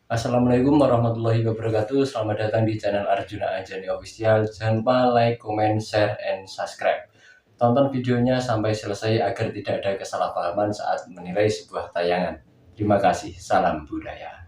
Assalamualaikum warahmatullahi wabarakatuh. Selamat datang di channel Arjuna Anjani Official. Jangan lupa like, comment, share, and subscribe. Tonton videonya sampai selesai agar tidak ada kesalahpahaman saat menilai sebuah tayangan. Terima kasih. Salam budaya.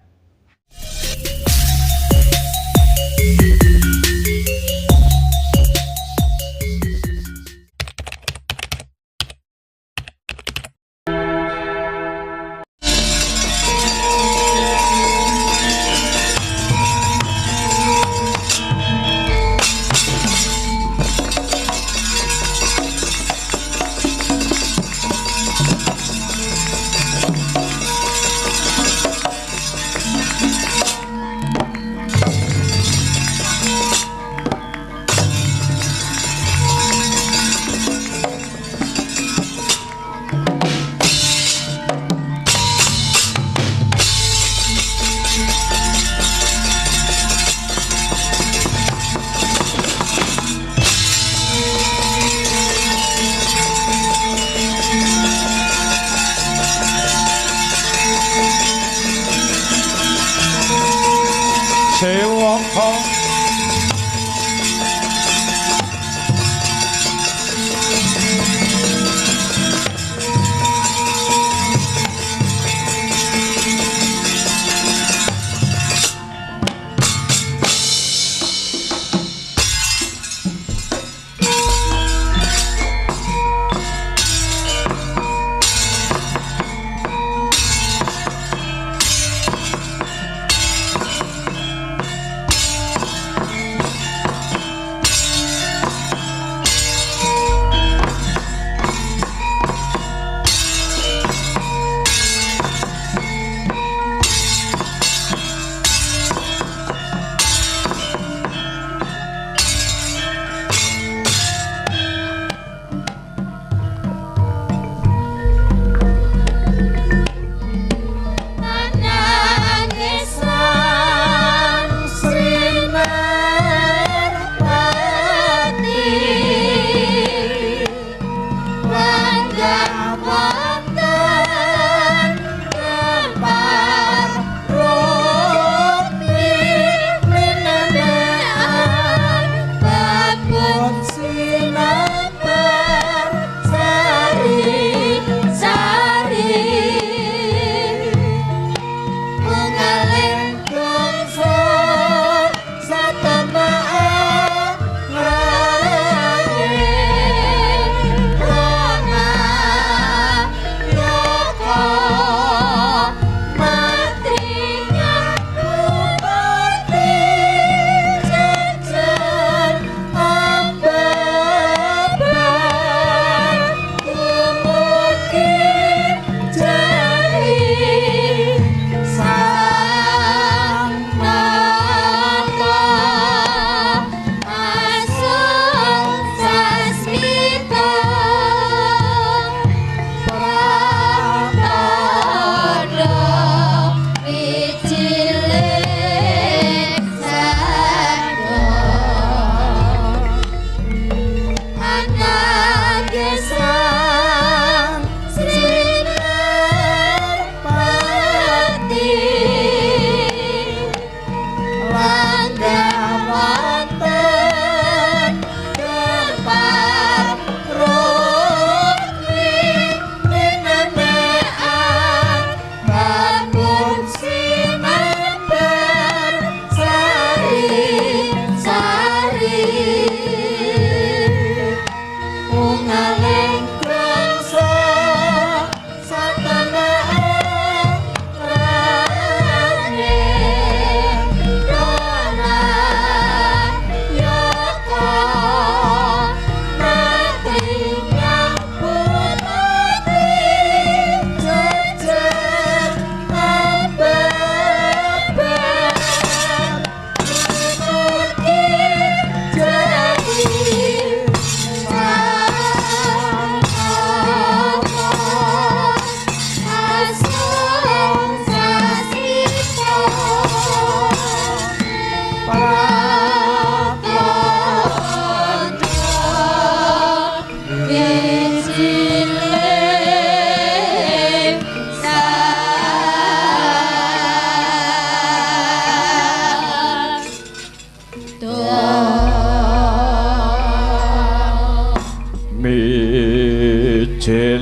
Sewaka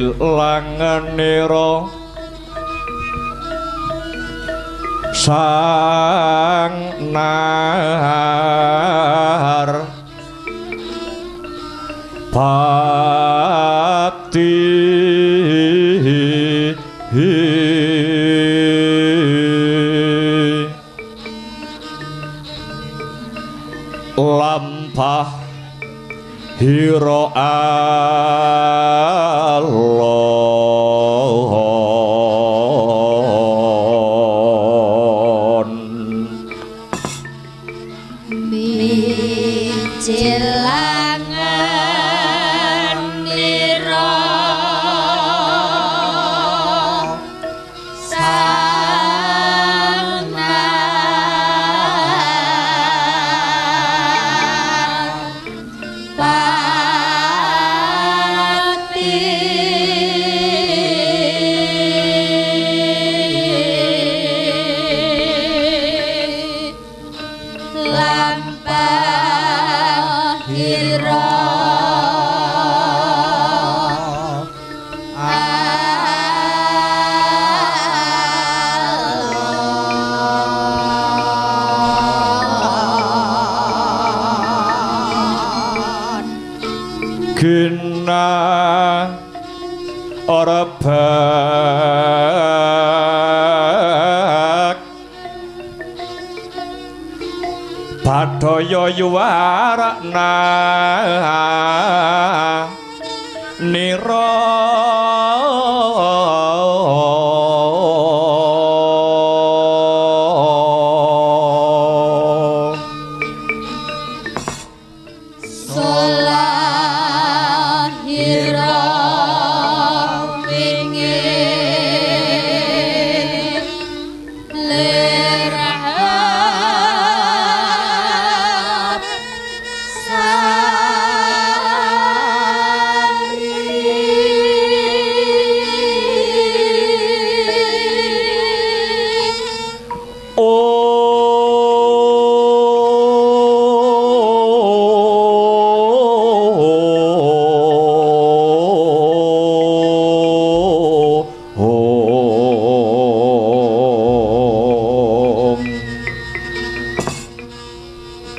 Mijil langenira sang nar pati lampah hira alon. Mijil langenira sang nar pati lampah hira alon. Gina ora bak Bathaya yuwarana nira Solahira wingi lerahap sari. Om.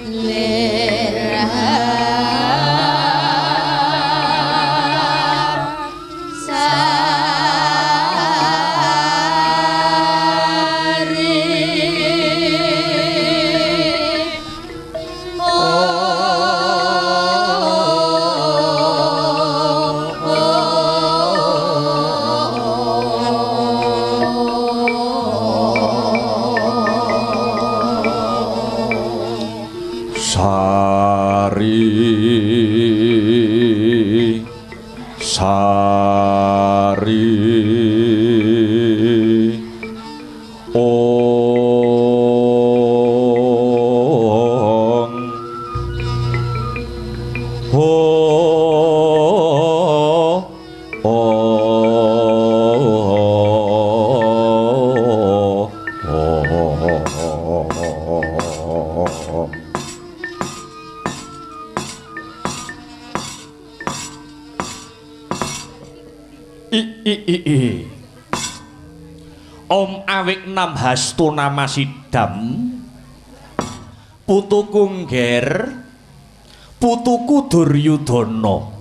Lerahap sari. Sari sari ong ho o. I i i i. Om awik nam hastu nama sidam putuku ngger putuku Duryudana.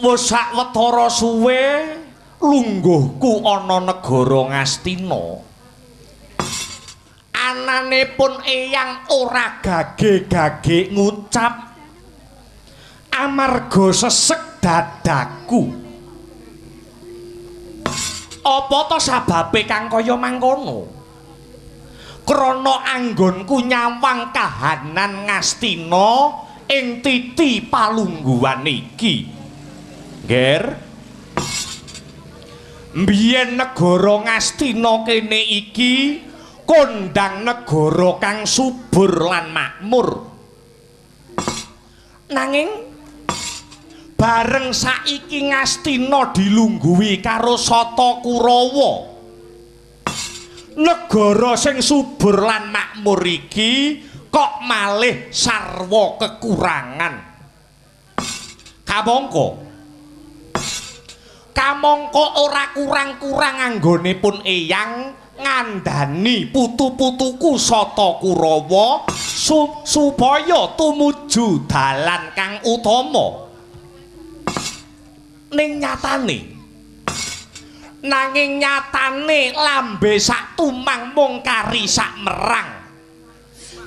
Wis sawetara suwe lungguhku ana negara Ngastina. Anane pun eyang ora gage-gage ngucap amarga sesek dadaku. Apa to sababe kang kaya mangkono? Krana anggonku nyawang kahanan Ngastina ing titi palungguhan iki. Ngger. Mbiyen negara Ngastina kene iki kondang negara kang subur lan makmur. Nanging bareng saiki Ngastina dilungguhi karo Sata Kurawa. Negara sing subur lan makmur iki kok malih sarwa kekurangan. Kamangka Kamangka ora kurang-kurang anggonipun eyang ngandhani putu-putuku Sata Kurawa supaya tumuju dalan kang utama. Ning nyatane, nanging nyatane lambe sak tumang mung kari sak merang.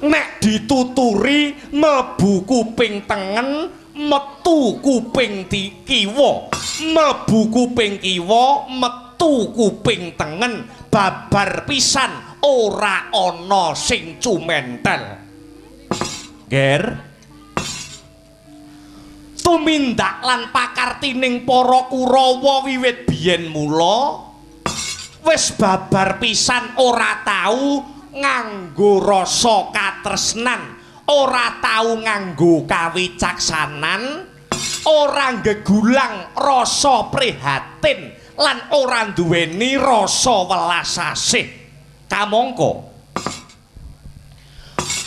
Nek dituturi mlebu kuping tengen, metu kuping kiwa, mlebu kuping kiwa, metu kuping tengen, babar pisan ora ana sing cumentel. Ger, tumindak lan pakartining para Kurawa wiwit biyen mula wis babar pisan ora tau nganggo rasa katresnan, ora tau nganggo kawicaksanan, ora nggegulang rasa prihatin lan ora nduweni rasa welas asih. Kamangka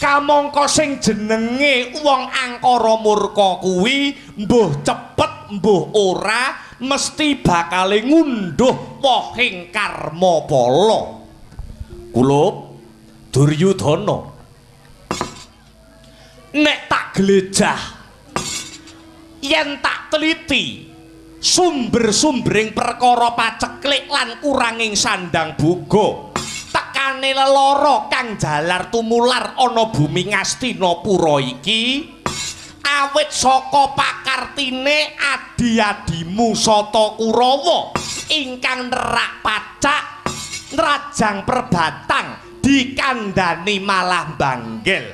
kamangka sing jenenge wong angkara murka kuwi mbuh cepet mbuh ora mesti bakale ngunduh wohing karma pala. Kulup Duryudana, nek tak glejah yen tak teliti sumber-sumbering perkara paceklik lan kuranging sandang boga tekane lelara kang jalar tumular ana bumi Ngastinapura iki awit saka pakartine adi-adimu Sata Kurawa ingkang nerak pacak nrajang perbatang dikandani malah banggel.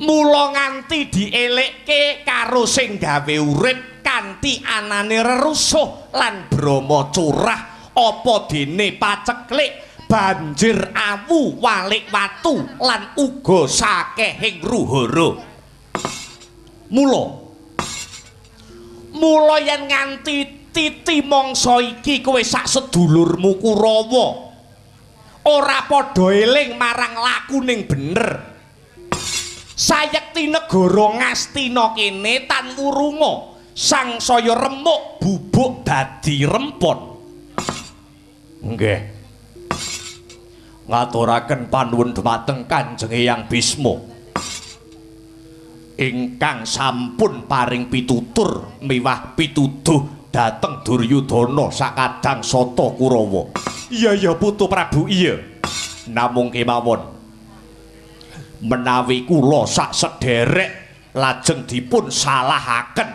Mula nganti dielekke karo sing gawe urip kanthi anane rerusuh lan brama curah apa dene paceklik banjir awu walik watu lan uga sakehing ruhara. Mula yen nganti titi mangsa iki kowe sak sedulurmu Kurawa ora padha eling marang lakuning bener. Sayekti negara Ngastina kene tan wurunga sangsaya remuk bubuk dadi rempon. Nggih. Ngaturaken panuwun dhumateng Kanjeng Eyang Bisma ingkang sampun paring pitutur miwah pituduh dhateng Duryudana sakadang Sata Kurawa. Iya ya Putu Prabu, iya. Namung kemawon menawi kula sak sederek lajeng dipun salahaken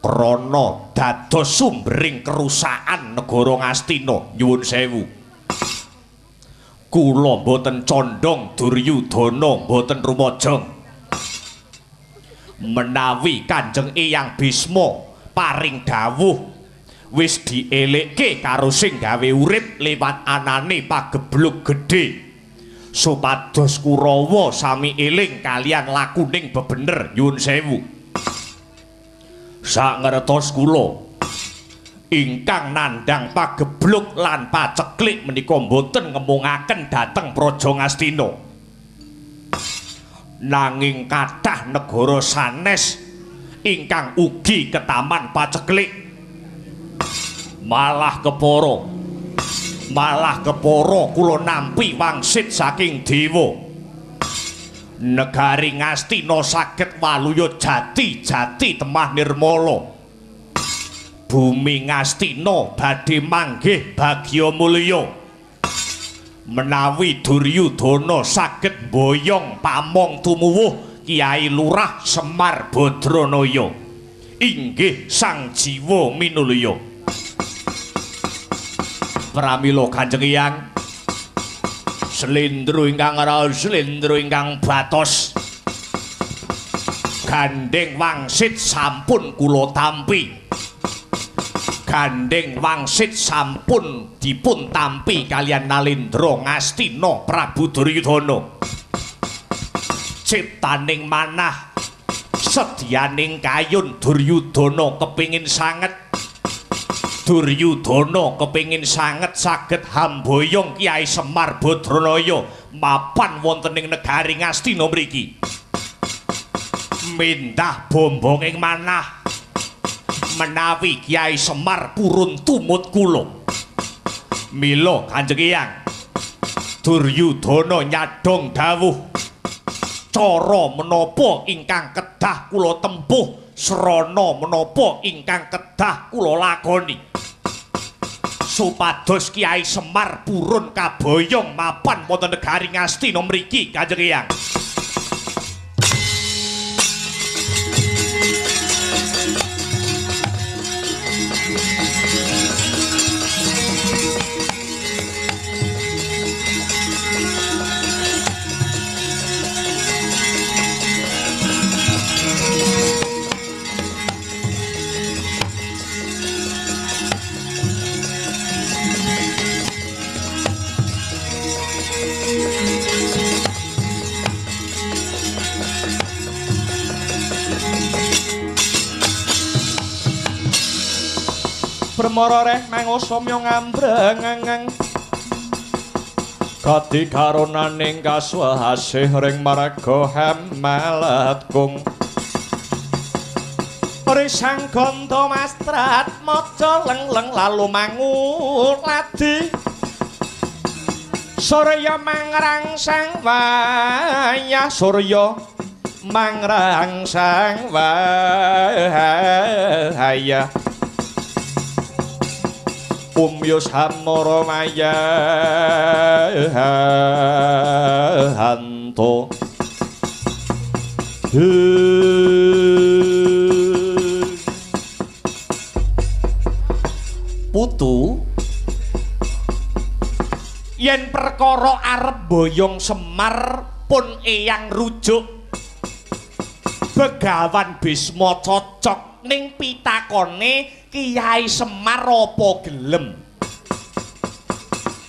krana dados sumbering kerusakan negara Ngastina. Nyuwun sewu, kula mboten condong Duryudana mboten rumajang. Menawi Kanjeng Eyang Bisma paring dawuh wis dielekke karo sing gawe urip liwat anane pageblug gedhe supados Kurawa sami eling kalian lakuning bebener. Nyuwun sewu, sangertos kula ingkang nandhang pageblug lan paceklik menika mboten ngemungaken dhateng Praja Ngastina, nanging kathah negara sanes ingkang ugi ketaman paceklik. Malah kepara kula nampi wangsit saking dewa. Negari Ngastina saged waluya jati-jati temah nirmala. Bumi Ngastina badhe manggih bagya mulya. Menawi Duryudana saged mboyong pamong tumuwuh Kiai Lurah Semar Badranaya inggih sang jiwa minulya. Pramila Kanjeng Eyang, slendro ingkang raos, slendro ingkang batos, gandheng wangsit sampun kula tampi. Gandheng wangsit sampun dipun tampi kalian Nalendra Ngastina Prabu Duryudana. Ciptaning manah sedyaning kayun Duryudana kepingin sanget. Duryudana kepingin sanget saged hamboyong Kiai Semar Badranaya mapan wonten ing negari Ngastina mriki. Mindah bombonging manah Menawi Kyai Semar purun tumut kula. Mila Kanjeng Eyang Duryudana nyadhong dawuh cara menapa ingkang kedah kula tempuh, srana menapa ingkang kedah kula lakoni supados Kyai Semar purun kaboyong mapan wonten negari Ngastina mriki Kanjeng Eyang. Permara reh mangosomyo ngambreng kadi karunaning kaswasih ring marga hamalatgung Risang ganda mastrat maca leng-leng lalu manguladi surya mangrangsang wayah surya mangrangsang wayah Umyo samara mayahanto. Putu yen perkara arep boyong Semar pun eyang rujuk Begawan Bisma cocok ning pitakone Kyai Semar apa gelem.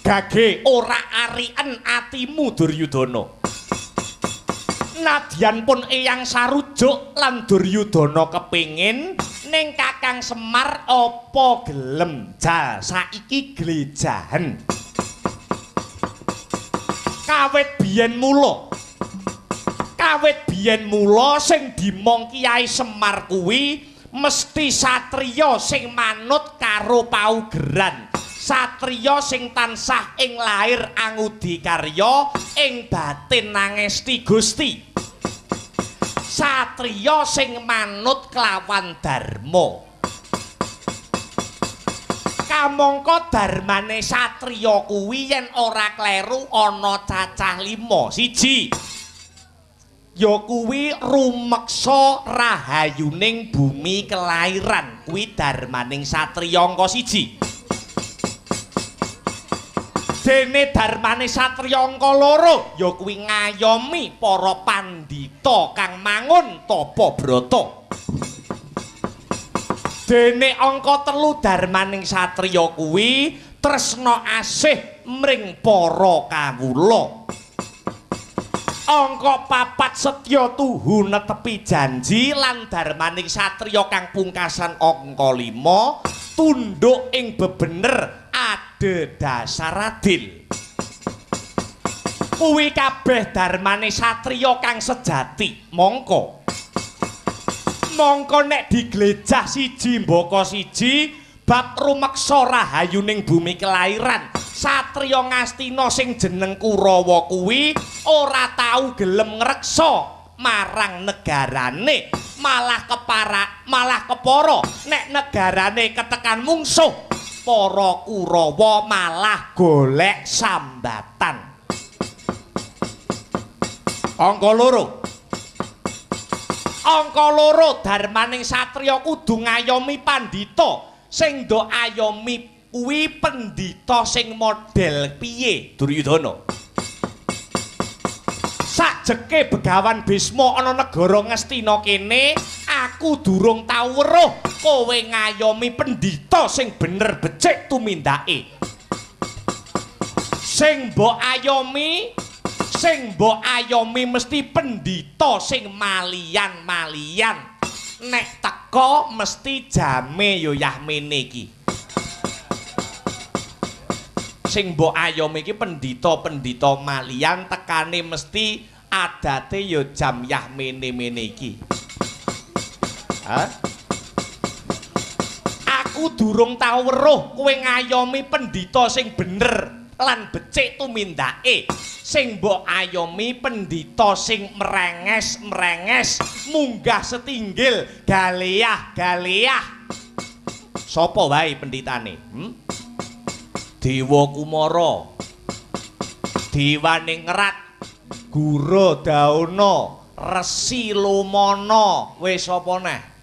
Gage ora ariken atimu Duryudana. Nadyan pun eyang sarujuk lan Duryudana kepingin ning Kakang Semar apa gelem. Jal saiki glejahen. Kawit biyen mula. Kawit biyen mula sing dimong Kyai Semar kuwi mesti satriya sing manut karo paugeran, satriya sing tansah ing lair angudi karya, ing batin nangesti Gusti, satriya sing manut kelawan dharma. Kamangka dharmane satriya kuwi yen ora kleru ana cacah 5. Siji ya kuwi rumeksa rahayuning bumi kelairan, kuwi dharmaning satriya angka 1. Dene dharmane satriya angka 2 ya kuwi ngayomi para pandhita kang mangun tapa brata. Dene angka 3 dharmaning satriya kuwi tresna asih mring para kawula. Angka 4 setya tuhu netepi janji lan dharmaning satriya kang pungkasan angka 5 tunduk ing bebener adhedhasar adil. Kuwi kabeh dharmane satriya kang sejati. Mongko mongko nek diglejah siji mbaka siji bab rumeksa rahayuning bumi kelairan, satriya Ngastina sing jeneng Kurawa kuwi ora tau gelem ngreksa marang negarane, malah keparak, malah kepara nek negarane ketekan mungsuh, para Kurawa malah golek sambatan. Angka 2. Angka 2 dharmaning satriya kudu ngayomi pandhita. Sing ndok ayomi kuwi pendhita sing model piye Duryudana? Sakjeke Begawan Bisma ana negara Ngastina kene, aku durung tau weruh kowe ngayomi pendhita sing bener becik tumindake. Sing mbok ayomi, sing mbok ayomi mesti pendhita sing malian-malian. Nek teko mesti jame yo yahmene iki. Sing mbok ayomi iki pendhita-pendhita malian tekane mesti adate yo jam yahmene mene iki. Hah? Aku durung tau weruh kowe ngayomi pendhita sing bener lan becik tumindake. Sing mbok ayomi pendhita sing merenges-merenges, munggah setinggil, galeah-galeah. Sapa wae pendhitane? Dewa Kumara, Dewaning Ngerat, Gura Dauna, Resi Lumana, wis sapa neh?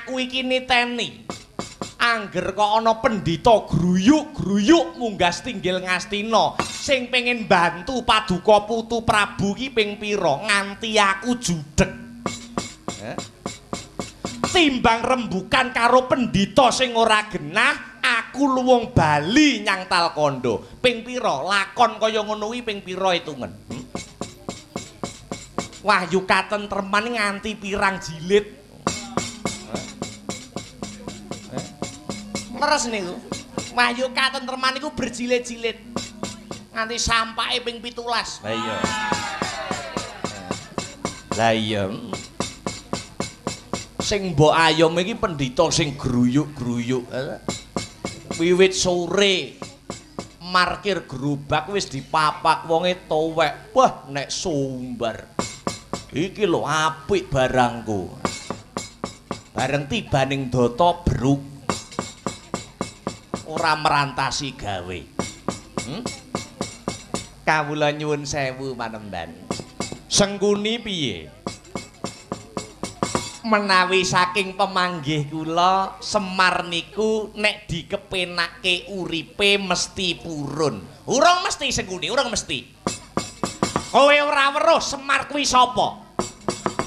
Aku iki niteni. Angger kok ana pendhita gruyuk-gruyuk munggah setinggil Ngastina sing pengen bantu paduka putu Prabu ki ping pira nganti aku judeg. Timbang rembukan karo pendhita sing ora genah, aku luwung bali nyang Talkondo. Ping pira lakon kaya ngono kuwi ping pira hitungen? Wahyu Katentreman nganti pirang jilid. Leres niku. Wahyu Katentreman niku berjilid-jilid. Nganti sampake ping 17. Lah iya. Lah iya. Sing mbok ayom iki pendhita sing gruyuk-gruyuk. Wiwit sore markir gerobak wis dipapak wonge towek. Wah, nek sumber. Iki lho apik barangku. Bareng tibaning data bruk. Ora merantasi gawe. Kawula nyuwun sewu panemban. Sengkuni piye? Menawi saking pemanggih kula Semar niku nek dikepenake uripe mesti purun. Urung mesti Sengkuni, urung mesti. Kowe ora weruh Semar kuwi sapa?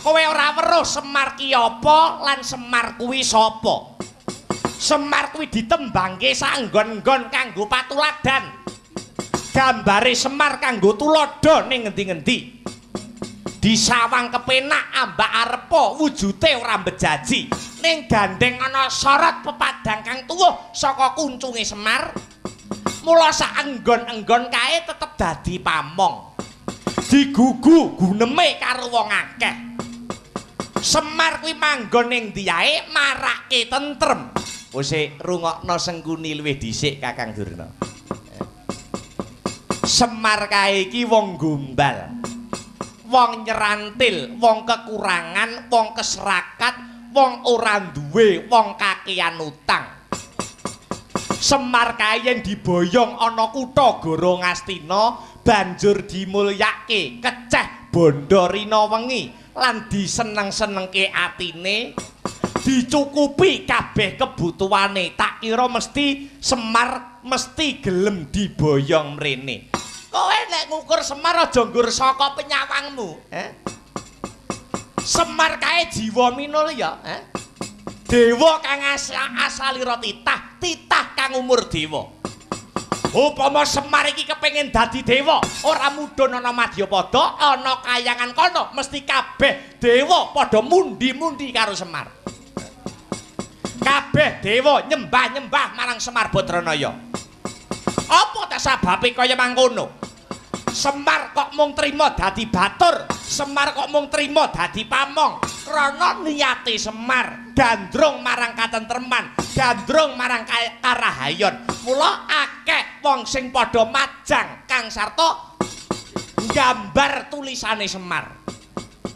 Kowe ora weruh Semar ki apa lan Semar kuwi sapa? Semar kuwi ditembangke saenggon-enggon kanggo patuladan. Gambare Semar kanggo tuladha ning ngendi-ngendi. Disawang kepenak ambak arepa wujute ora mbejaji. Ning gandeng ana sorot pepadang kang tuwuh saka kuncunge Semar. Mula saenggon-enggon kae tetep dadi pamong. Digugu guneme karo wong akeh. Semar kuwi manggon ning ndi ae marake tentrem. Wis rungokno Sengkuni luwih dhisik Kakang Durna. Semar kae iki wong gombal, wong nyerantil, wong kekurangan, wong keserakat, wong ora duwe, wong kakean utang. Semar kae yen diboyong ana kutha Goro Ngastina banjur dimulyake keceh bondo rina wengi lan diseneng-senengke atine. Dicukupi kabeh kebutuhane, tak kira mesti Semar mesti gelem diboyong mrene. Kowe nek ngukur Semar aja nggur saka penyawangmu, Semar kae jiwa minulya, Dewa kang asalira titah, titah kang umur dewa. Upama Semar iki kepengin dadi dewa, ora mudhun ana madyapada, ana kayangan kono, mesti kabeh dewa padha mundi-mundi karo Semar. Kabeh dewa nyembah-nyembah marang Semar Badranaya. Apa ta sababe kaya mangkono? Semar kok mung trima dadi batur, Semar kok mung trima dadi pamong. Krana niate Semar gandrung marang katentreman, gandrung marang karahayon. Mula akeh wong sing padha majang kang sarta gambar tulisane Semar.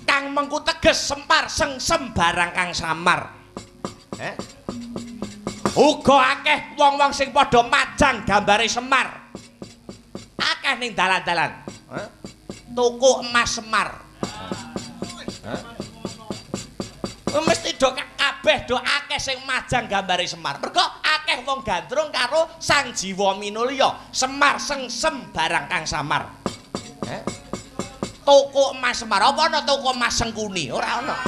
Kang mengku teges Semar sengsem barang kang samar. Uga akeh wong-wong sing padha majang gambare Semar. Akeh ning dalan-dalan. Tuku emas Semar. Mesti do kabeh do akeh sing majang gambare Semar. Mergo akeh wong gandrung karo Sang Jiwa Minulya, Semar sengsem barang kang samar. Tuku emas Semar. Apa ana tuku emas Sengkuni? Ora ana.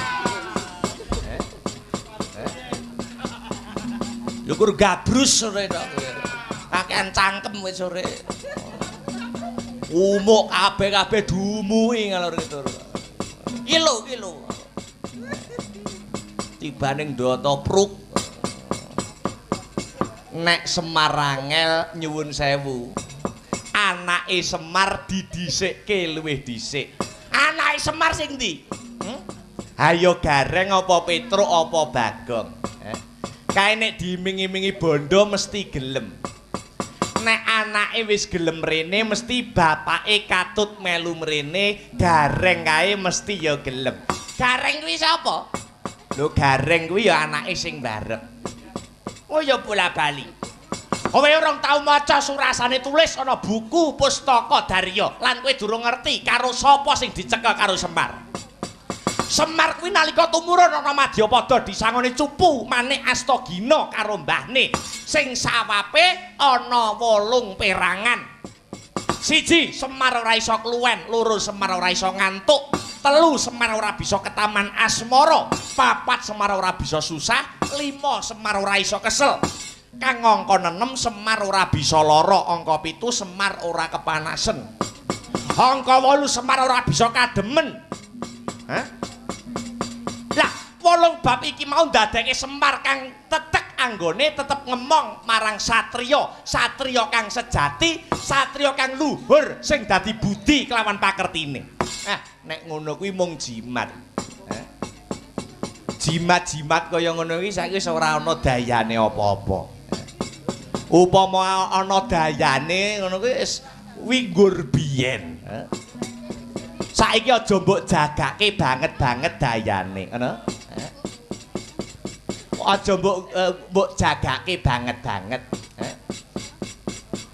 Ya kur gabrus sore tok. Kakean cangkem wis sore. Umuk kabeh-kabeh dumuhi ngalor gitu. Iki lho, iki lho. Tibaning ndata pruk. Nek Semar angel nyuwun sewu. Anake Semar didhisikke luwih dhisik. Anake Semar sing ndi? Hayo Gareng apa Petruk apa Bagong. Kae nek diiming-imingi bondo mesti gelem. Nek anake wis gelem rene mesti bapake katut melu mrene, Gareng kae mesti ya gelem. Gareng kuwi sapa? Lho Gareng kuwi ya anake sing barep. Oh ya bola-bali. Kowe ora tau maca surasane tulis ana buku pustaka Darya lan kowe durung ngerti karo sapa sing dicekel karo Semar. Semar kuwi nalika tumurun ana Madyapada disangoni cupu manik Astagina karo mbahne sing sawape ana 8 perangan. 1 Semar ora iso kluwen, 2 Semar ora iso ngantuk, 3 Semar ora bisa ketaman asmara, 4 Semar ora bisa susah, 5 Semar ora iso kesel. Kang angka 6 Semar ora bisa lara, angka 7 Semar ora kepanasen. Angka 8 Semar ora bisa kademen. Hah? Lah, 8 bab iki mau ndadekke Semar kang tetek anggone tetep ngemong marang satriya, satriya kang sejati, satriya kang luhur sing dadi budi kelawan pakertine. Ah, nek ngono kuwi mung jimat. Jimat-jimat kaya ngono kuwi saiki wis ora ana dayane apa-apa. Upama ana dayane ngono kuwi wis winggur biyen. Saiki aja mbok jagake banget-banget dayane, ngono. Aja mbok jagake banget-banget.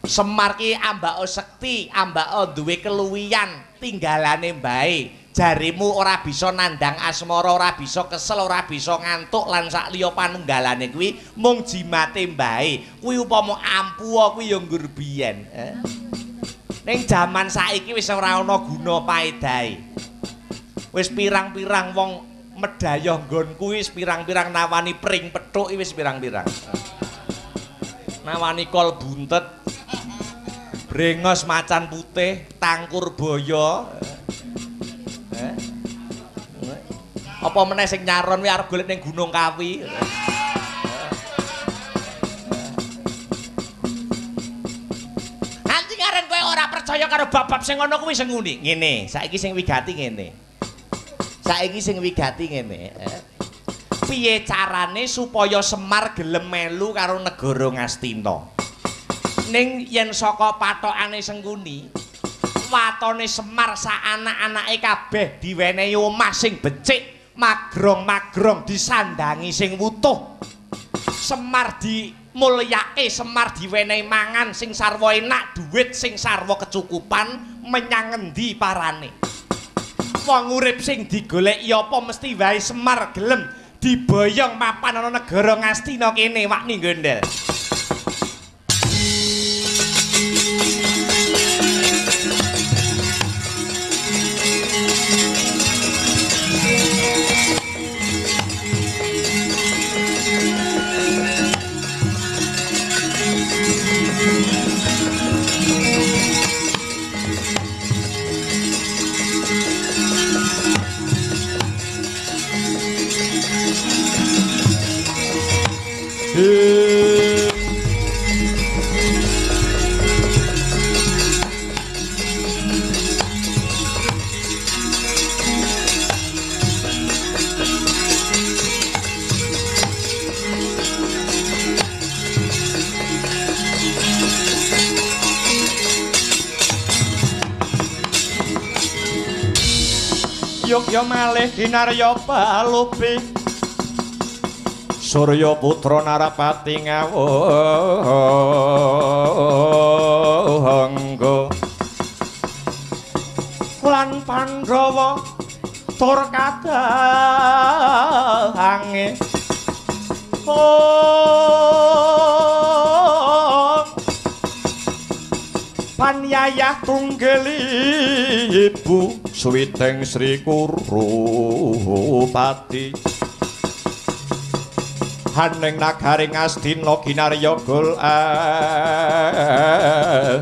Semar ki ambako sekti, ambako duwe keluwihan, tinggalane mbae. Jarimu ora bisa nandang asmara, ora bisa kesel, ora bisa ngantuk lan sak liya panunggalane kuwi mung jimate mbae. Kuwi upama ampuh kuwi ya nggur biyen. Ning jaman saiki wis ora ana guna paedahe. Wis pirang-pirang wong medayoh nggonku wis pirang-pirang nawani pring pethuk wis pirang-pirang. Nawani kol buntet, brengos macan putih, tangkur boyo. Apa meneh sing nyaron kuwi arep golek ning Gunung Kawi. Nanti karen kowe ora percaya karo bab-bab sing ngono kuwi sing nguni. Ngene, saiki sing wigati ngene. Saiki sing wigati ngene. Piye carane supaya Semar gelem melu karo negara Ngastina? Ning yen saka pathokane Sengkuni, watone Semar sak anak-anake kabeh diwenehi omah sing becik, magrong-magrong disandangi sing wutuh. Semar dimulyake, Semar diwenehi mangan sing sarwa enak, duit sing sarwa kecukupan, menyang ngendi parane. Wong urip sing digoleki apa mesti wae Semar gelem diboyong mapan ana negara Ngastina kene wakni gondel. Yogya malih kinarya palupi Surya putra Narapati ngawangga lan Pandhawa tur kadahange Panyayah tunggel ibu Suwiteng Sri Kurupati Haning nagari Ngastina kinarya gul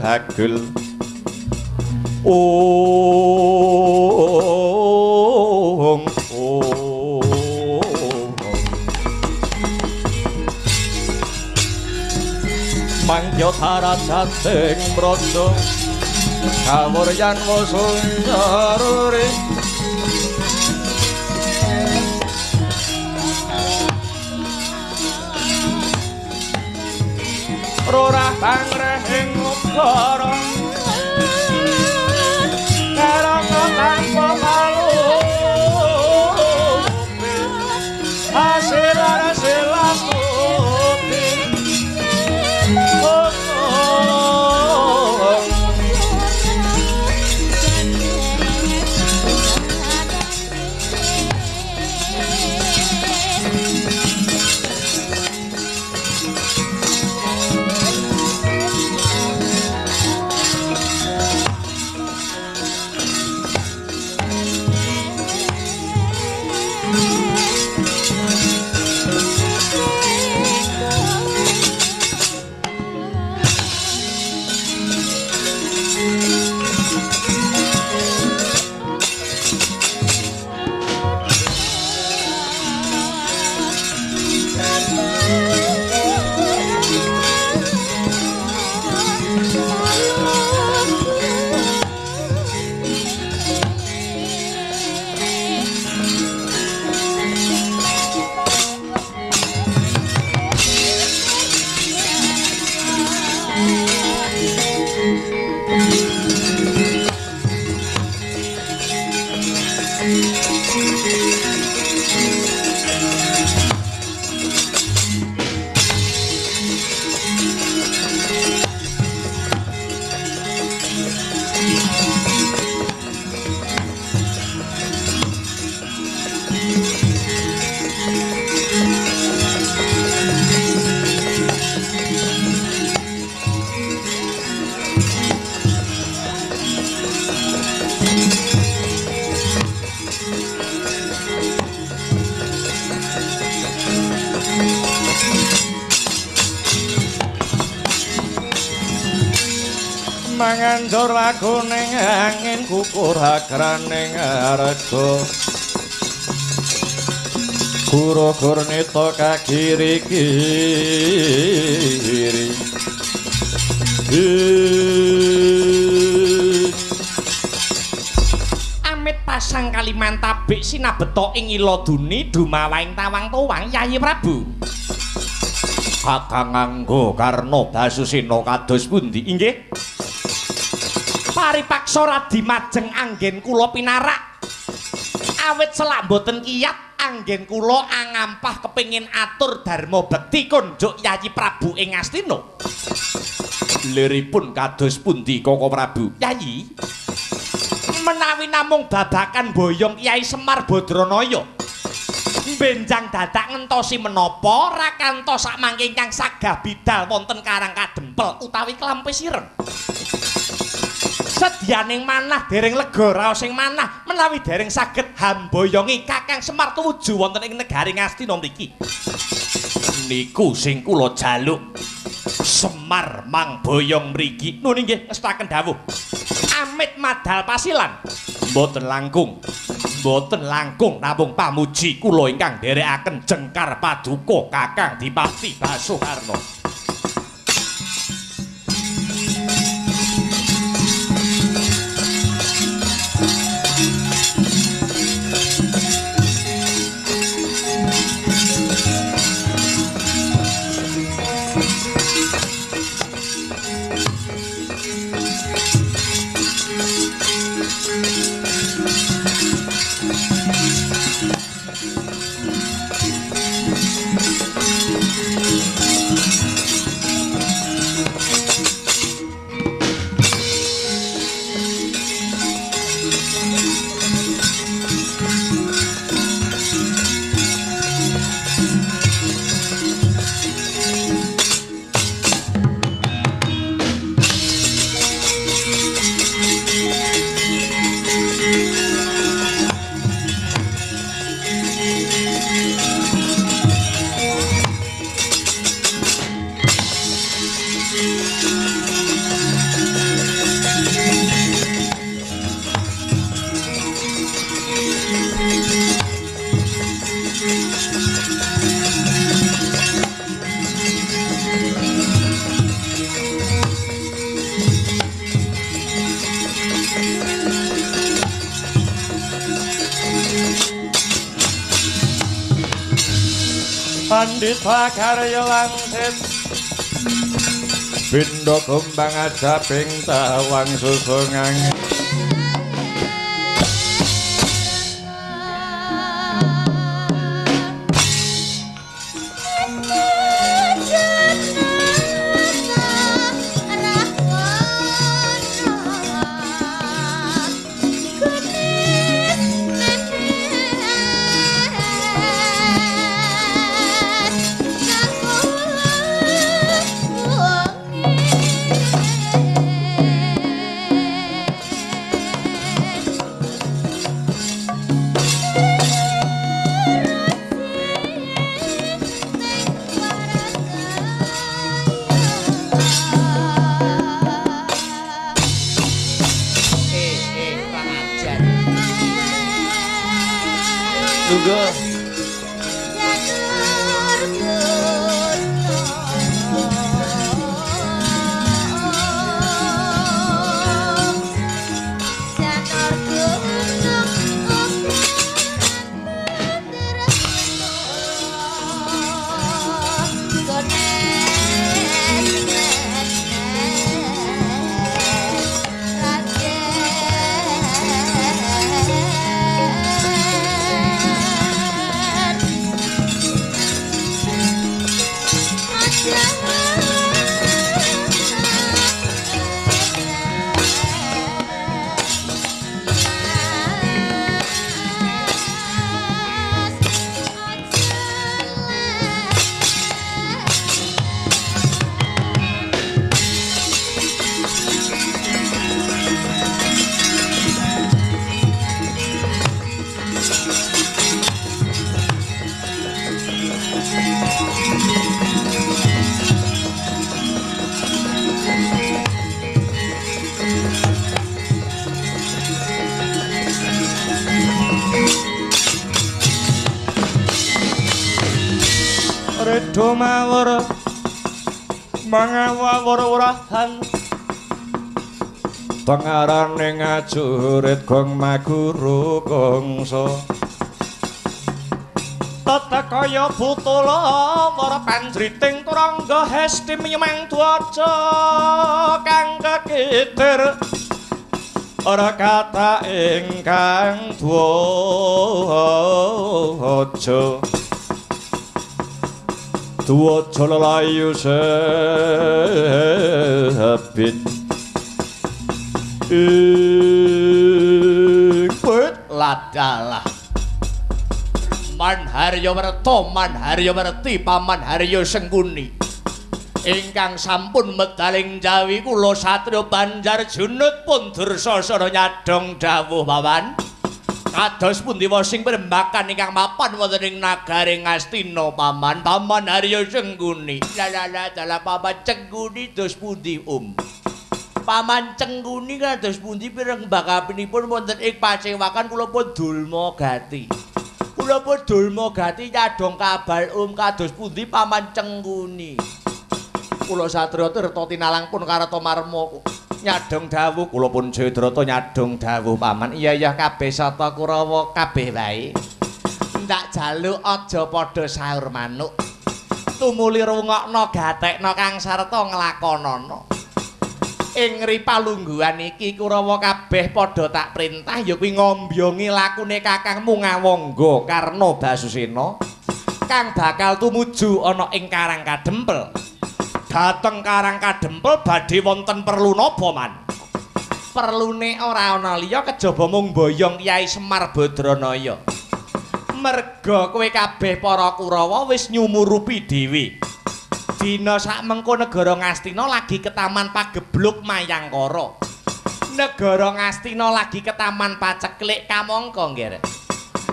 agul ong ong mangkya tarajating braja kawuryan wasunyaruri. Rorah pangrehing ukara karana tanpa palupi hasil asilastuti. Oh, oh, oh. Manganjur lakuning angin kukur agraning arga guru gurnita kagiri kiri. Amit pasang Kalimantabik sinabeta ing ila duni dumawaing tawang tuwang Yayi Prabu. Kakang Anggo Karna Basusena kados pundi? Inggih. Paripaksa radi majeng anggen kula pinarak. Awit selak mboten kiyat anggen kula angampah kepengin atur dharma bekti konjuk Yayi Prabu ing Astina. Liripun kados pundi Koko Prabu? Yayi, menawi namung babakan boyong Kyai Semar Badranaya benjang dadak ngentosi menapa rakantos sakmangke ingkang sagah bidal wonten Karang Kadempel utawi Klampis Ireng. Sedyaning manah dereng lega raosing manah menawi dereng saged hamboyongi Kakang Semar tumuju wonten ing negari Ngastina mriki. Niku sing kula jaluk. Semar mangboyong mriki. Nun inggih ngestaken dawuh. Amit madal pasilan. Mboten langkung. Mboten langkung namung pamuji kula ingkang nderekaken jengkar paduka Kakang Dipati Basukarna. Pandita karya langsit Pindha gombang ajaping tawang susungang. Redha mawur mangawur-wurahan tengarane ngajurit gong maguru kangsa tata kaya butula wara panjriting turangga hesti mimang dwaja kang kekitir ora kata ingkang dwaja dwaja lelayu sebit ing pet ladalah Manharya Werta Manharya Werti Paman Harya Sengkuni ingkang sampun medaling jawi kula satriya Banjar Junut pun dursasana nyadhong dawuh paman. Kados pundi sing prembakan ingkang mapan wonten ing nagari Ngastina paman. Paman Harya Sengkuni. La la la dalah paman Cengkuni dos pundi um. Paman Cengkuni kados pundi pireng bakapinipun wonten ing pacewakan kula pun dulma gati. Kula pun dulma gati nyadhong kabal um kados pundi paman Cengkuni. Kula satriya tirta tinalang pun karta marma nyadhong dawuh kula pun Jayadrata nyadhong dawuh paman. Iya iya kabeh sata Kurawa kabeh wae. Ndak jaluk aja padha saur manuk. Tumuli rungokno gatekno kang sarta nglakonana. Ing ripalungguhan iki Kurawa kabeh padha tak perintah ya kuwi ngombyongi lakune kakangmu Ngawangga Karna Basusena kang bakal tumuju ana ing Karang Kadempel. Dhateng Karang Kadempel badhe wonten perlu napa man? Perlune ora ana liya kejaba mung boyong Kyai Semar Badranaya. Merga kowe kabeh para Kurawa wis nyumurupi dhewe. Dina sakmengko negara Ngastina lagi ketaman pagebluk Mayangkara. Negara Ngastina lagi ketaman paceklik kamangka nggih.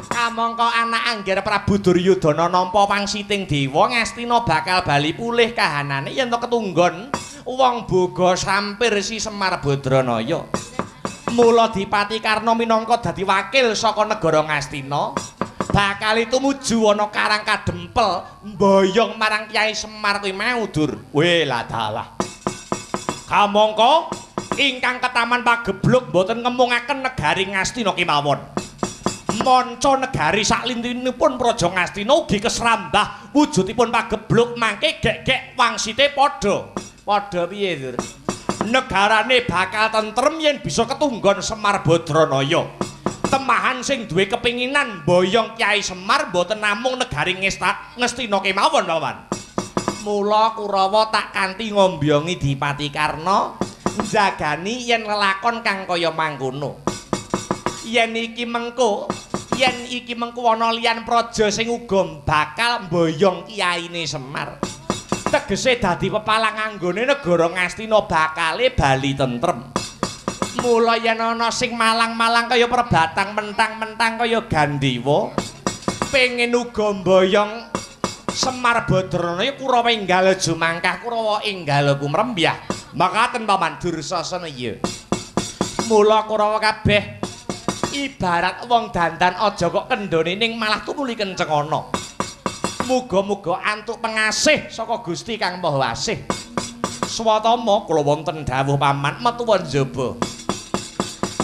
Kamangka anak angger Prabu Duryudana nampa wangsiting dewa Ngastina bakal bali pulih kahanane yen to ketunggon wong boga sampir si Semar Badranaya. Mula Dipati Karna minangka dadi wakil saka negara Ngastina bakal tumuju ana Karang Kadempel mboyong marang Kyai Semar kuwi mau dur. Weh ladalah. Kamangka ingkang ketaman pagebluk mboten ngemungaken negari Ngastina kemawon. Manca negari saklintinipun Praja Ngastina ugi kesrambah wujudipun pagebluk mangke gek-gek wangsite padha. Padha piye, Dur? Negarane bakal tentrem yen bisa ketunggon Semar Badranaya. Temahan sing duwe kepinginan mboyong Kyai Semar mboten namung negari Ngastina kemawon, Paman. Mula Kurawa tak kanthi ngombyongi Dipati Karna njagani yen lelakon kang kaya mangkono. Yen iki mengko ana liyan praja sing uga bakal mboyong kiyaine Semar. Tegese dadi pepalang anggone negara Ngastina bakale bali tentrem. Mula yen ana sing malang-malang kaya perbatang mentang-mentang kaya Gandewa pengen uga mboyong Semar Badranaya Kurawa enggal jumangkah Kurawa enggal kumrembyah. Makaten Paman Dursasana iya. Mula Kurawa kabeh ibarat wong dandan aja kok kendhone ning malah tumuli kenceng ana. Muga-muga antuk pengasih saka Gusti Kang Maha Asih. Swatama kula wonten dawuh Paman metu njaba.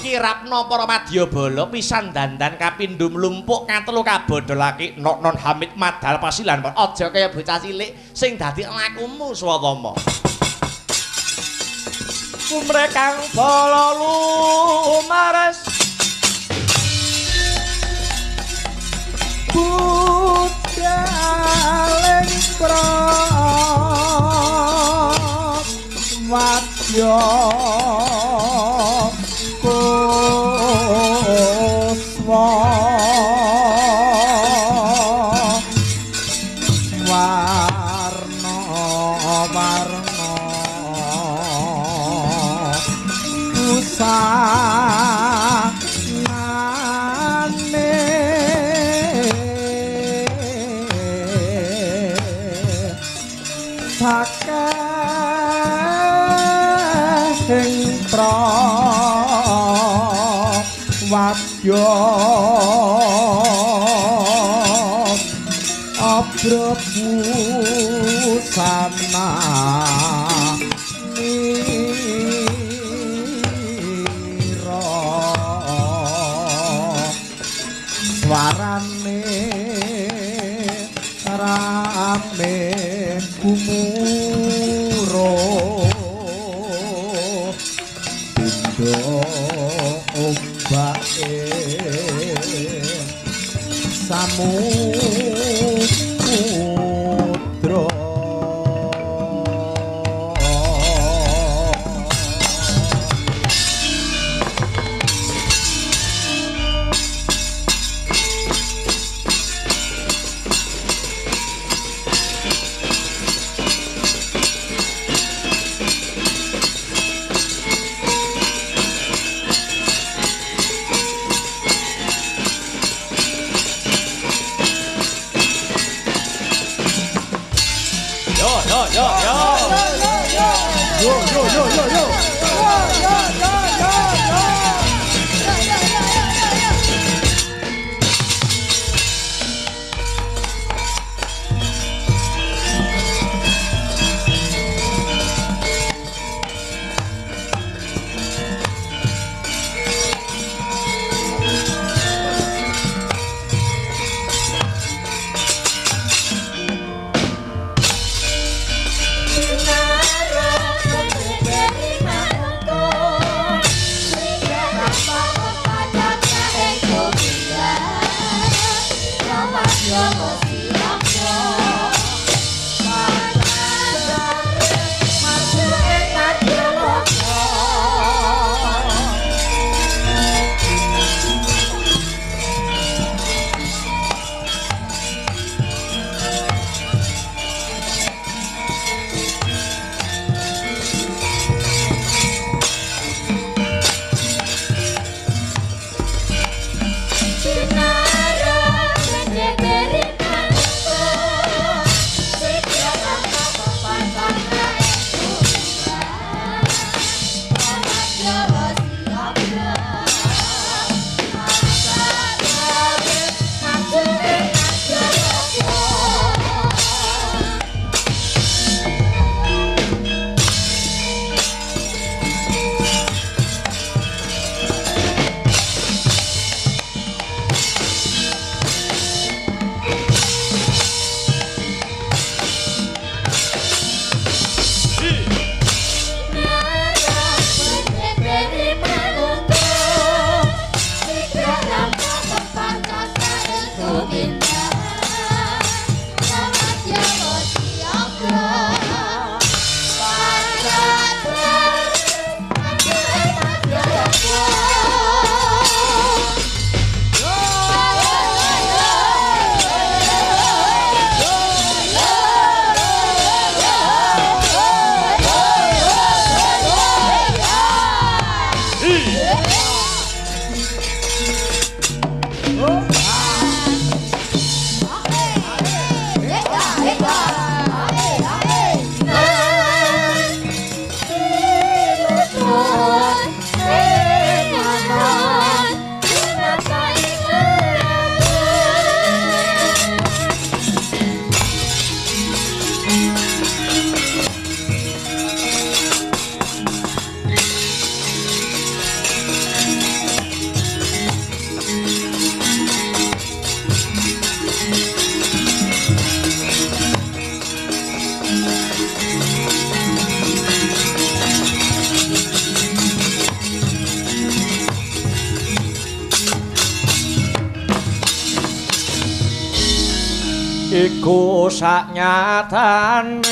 Kirapna para madyabala pisan dandan kapindho mlumpuk katelu kabodholake nok non Hamid madal pasilan aja kaya bocah cilik sing dadi lakumu Swatama. Kumrekang bala lumares budhaling prawadya kuswa warna warna busanane sakehing prawadya abrabusana nira swarane rame gumuro pindho ombake samudra. Nara Iku saknyatane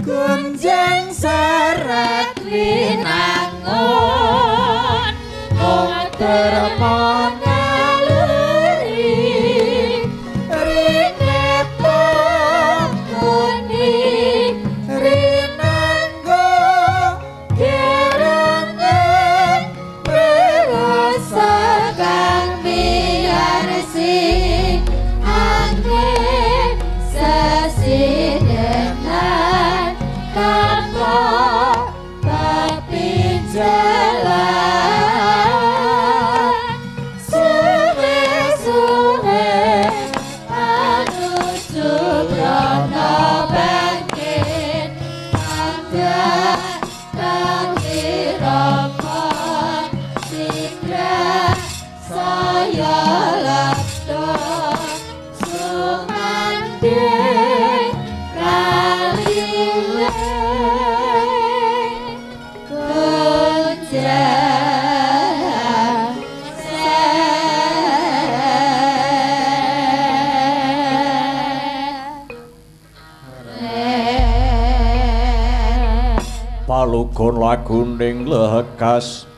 gunjang seret winangun mung derma naluri rine panguni rinanggo gerangan prerasa kang miyarsi angin sesidenan tanpa pepinjalan suwe-suwe anuju brana bangkit tangga kang sidra saya lapto sumanding kaliwe kunjang palugon laguning lekas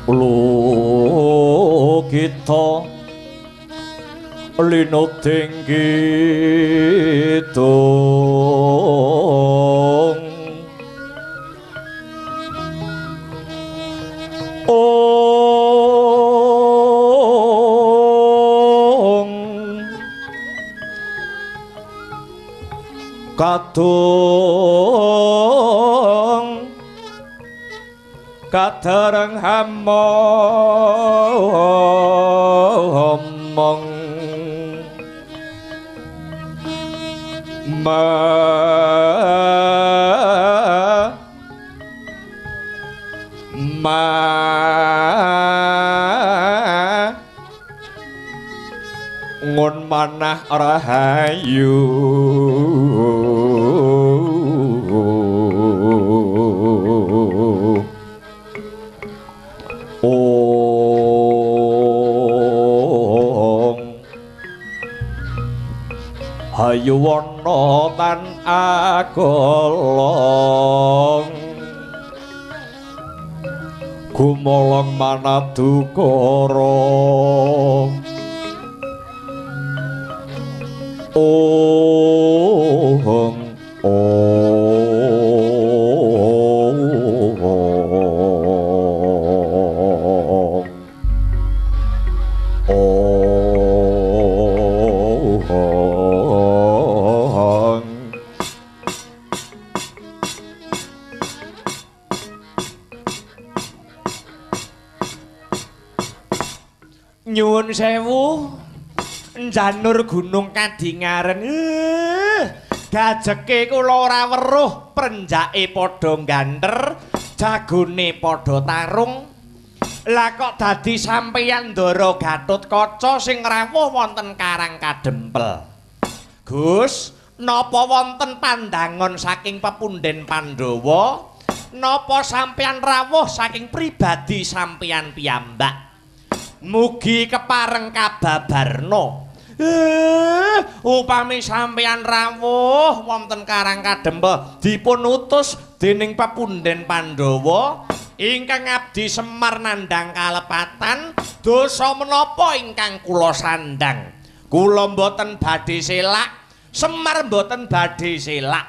lukita linuting kidung ong kadung kadareng hamong ma ma ngun manah rahayu ong hayu wana tan agolong gumolong manadukara ong ong Nyuwun sewu njanur gunung kadingaren. Gajeke kula ora weruh, prenjake padha ganter, jagone padha tarung. Lah kok dadi sampeyan Ndara Gatotkaca sing rawuh wonten Karang Kadempel. Gus, napa wonten pandangon saking pepunden Pandhawa? Napa sampeyan rawuh saking pribadi sampeyan piyambak? Mugi kepareng kababarna. Upami sampeyan rawuh wonten Karang Kadempel dipun utus dening pepunden Pandhawa ingkang abdi Semar nandhang kalepatan dosa menapa ingkang kula sandhang. Kula mboten badhe selak, Semar mboten badhe selak.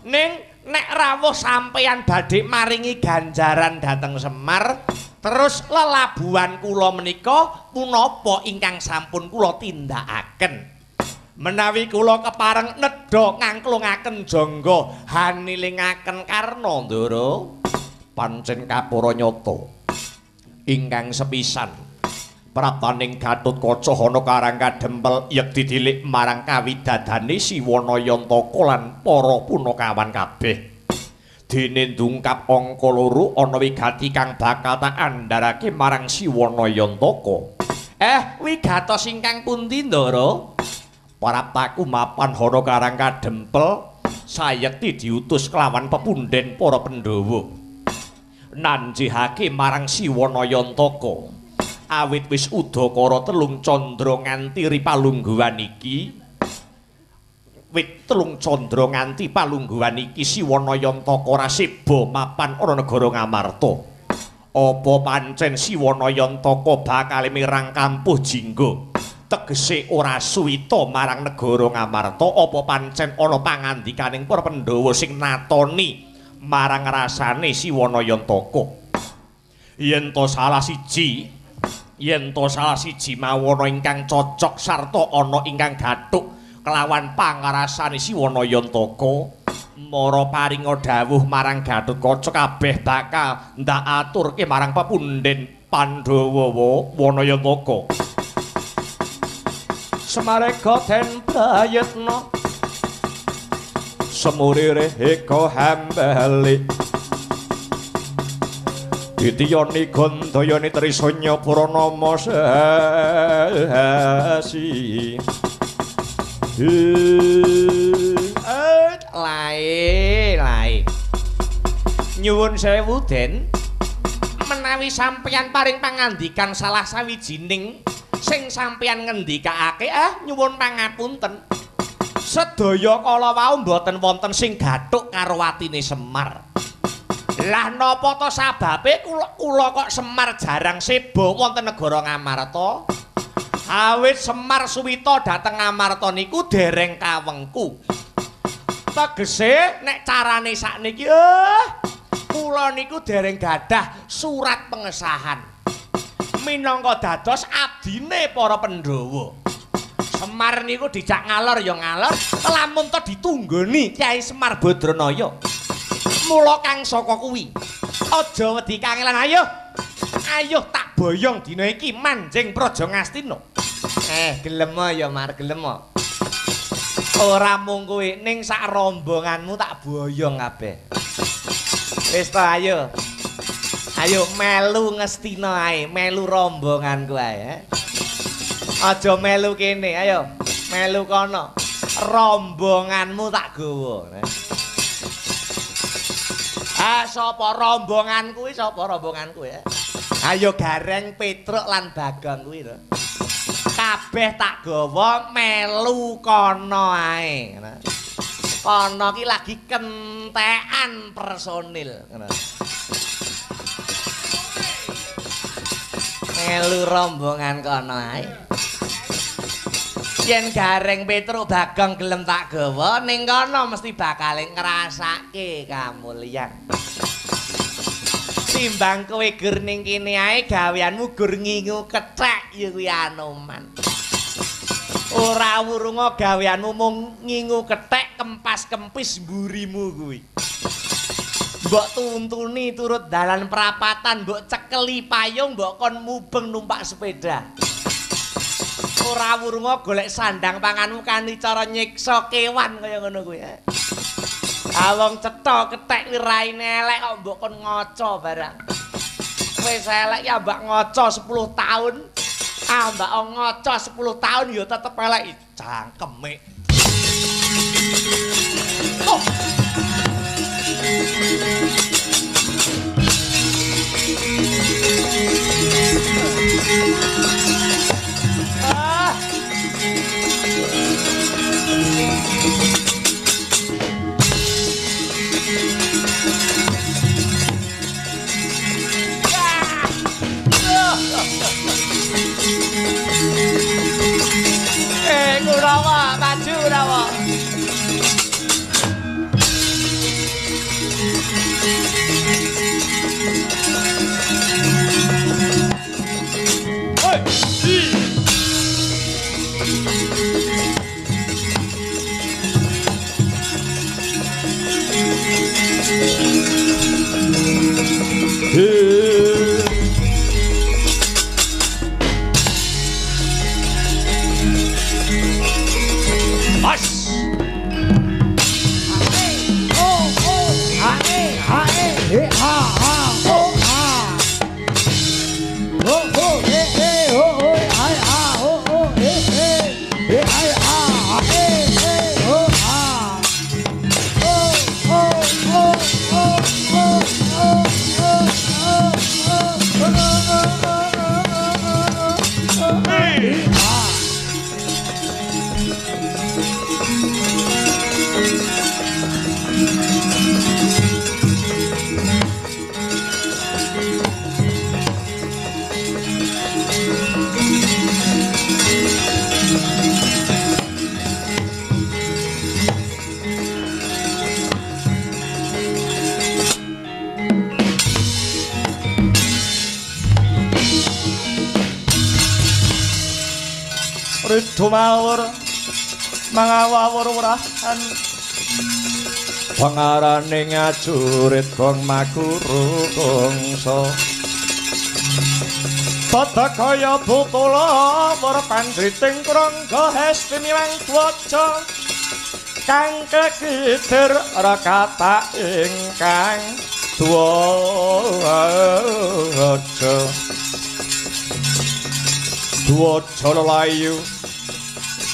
Ning nek rawuh sampeyan badhe maringi ganjaran dhateng Semar, terus lelabuhan kula menika punapa ingkang sampun kula tindakaken. Menawi kula kepareng nedha ngangklungaken jangga hanilingaken karna Ndara, pancen kapura nyata ingkang sepisan praptaning Gatotkaca ana Karang Kadempel yekti dilik marang kawidadane Siwana Yantaka lan para punakawan kabeh. Dene ndungkap angka loro ana wigati kang bakal tak andharake marang Siwana Yantaka. Wigatos ingkang pundi Ndara? Praptaku mapan ana Karang Kadempel sayekti diutus kelawan pepunden para Pandhawa nanjihake marang Siwana Yantaka. Awit wis udakara telung candra nganti ripalungguhan iki. Wit telung candra nganti palungguhan iki Siwana Yantaka ora seba mapan ana negara Ngamarta. Apa pancen Siwana Yantaka bakal mirang kampuh jingga? Tegese ora suwita marang negara Ngamarta, apa pancen ana pangandikaning para Pandhawa sing natoni marang rasane Siwana Yantaka? Yen to salah siji, yen to salah siji mawana ingkang cocok sarta ana ingkang gathuk kelawan pangrasane Siwana Yantaka, mara paringa dawuh marang Gatotkaca kabeh bakal ndak aturke marang pepundhen Pandhawa Wanayantaka. Semarega den prayitna semurire eka hambali ditiyani gandayani trisanya pranama sasi. Lae lae nyuwun sewu Den, menawi sampeyan paring pangandikan salah sawijining sing sampeyan ngendikake, nyuwun pangapunten. Sedaya kala wau mboten wonten sing gathuk karo atine Semar. Lah napa to sababe kula kok Semar jarang seba wonten negara Ngamarta? Awit Semar suwita dhateng Ngamarta niku dereng kawengku. Tegese nek carane sakniki kula niku dereng gadah surat pengesahan minangka dados abdine para Pandhawa. Semar niku dijak ngalor ya ngalor, lamun to ditunggoni Kyai Semar Badranaya. Mula kang saka kuwi aja wedi kangelan, ayo. Ayo tak boyong dina iki manjing Praja Ngastina. Gelem ya Mar, gelem. Ora mung kowe ning sak rombonganmu tak boyong kabeh. Wis to ayo. Ayo melu Ngastina ae, melu rombonganku ae. Aja melu kene, ayo melu kono. Rombonganmu tak gawa. Ah, sapa rombongan kuwi? Sapa rombongan kuwi? Ayo Gareng, Petruk lan Bagong kuwi lho. Kabeh tak gawa melu kono ae. Kono ki lagi kentekan personil. Melu rombongan kono ae. Yen Gareng, Petruk, Bagong gelem tak gawa ning kono mesti bakal ngrasake kamulyan. Timbang kowe gur ning kene ae gaweanmu gur ngingu kethek ya kuwi Anoman. Ora wurunga gaweanmu mung ngingu kethek kempas-kempis mburimu kuwi. Mbok tuntuni turut dalan perapatan, mbok cekeli payung, mbok kon mubeng numpak sepeda. Ora wurunga golek sandang panganmu kanthi cara nyiksa kewan kaya ngono kuwi. Ah wong cetha kethek kuwi raine elek kok mbok kon ngaca barang. Wis elek ya mbak ngaca 10 tahun. Ah mbak ngaca 10 tahun ya tetep elek cangkeme. Oh. Ah. Kurawa, maju Kurawa. Hoi. Mas. O O A E A E E A A O A. O O E E O O I A O O E E E I A A E E O A. O O O O O O O O. Dumawur mangawur wurahan pangarane ngajurit gong makuru kongso tata kaya butula para panjriting krangga hesti miwang dwaja kang kekidir rekata ingkang dwaja dwaja layu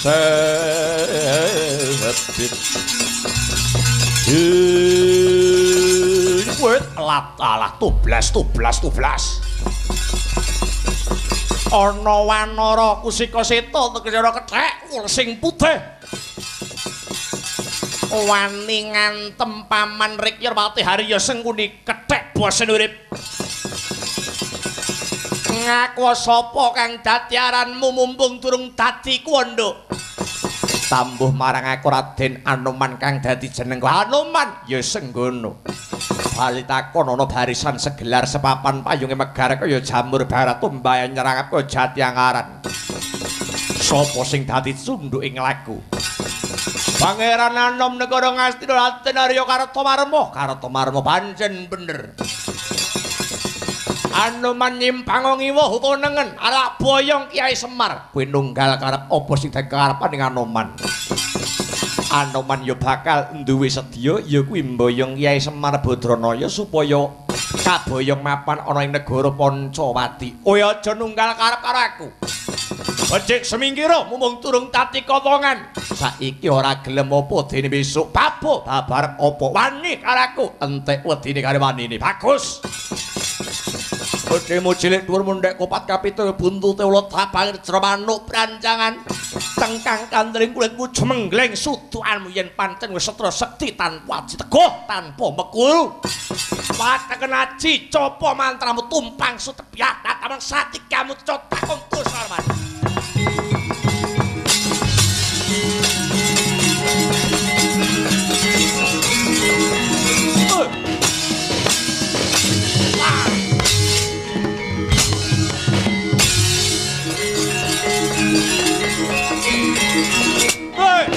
sebit wit alah tublas tublas tublas ana wanara kusika seta tegese ana kethek sing putih wani ngantem paman Rikya Pati Harya Sengkuni kethek bosen urip ngaku sapa kang dadi aranmu mumpung durung dadi kuwanda tambuh marang aku Raden Anoman kang dadi jenengku Anoman ya Senggono bali takon ana barisan segelar sepapan payunge megar kaya jamur barat tumbayan nyerangap kaya jati angaran sapa sing dadi cunduk ing laku Pangeran Anom negara Ngastina Raden Arya Kartamarma Kartamarma pancen bener Anoman nyimpang ngiwa utawa nengen arep boyong Kiai Semar kowe nunggal karep apa sing dikarepan ning Anoman Anoman ya bakal duwe sedya ya kuwi mboyong Kiai Semar Badranaya supaya kaboyong mapan ana ing negara Pancawati. Kowe aja nunggal karep karo aku. Becik semingkira mumpung durung tati kotongan. Saiki ora gelem apa dene besok babo babar apa wani karo aku entek wedine karo wanine. Bagus. Bodhemu cilik dhuwur mundhek kopat kapitu buntute ulat tapang jero manuk brancangan tengkang kandring kulitmu jemenggleng sudukanmu yen pancen wis setra sekti tanpa aji teguh tanpa mekul pateken aji copo mantramu tumpang sutebyat tatamang satikamu cotak untu sarman. Hey!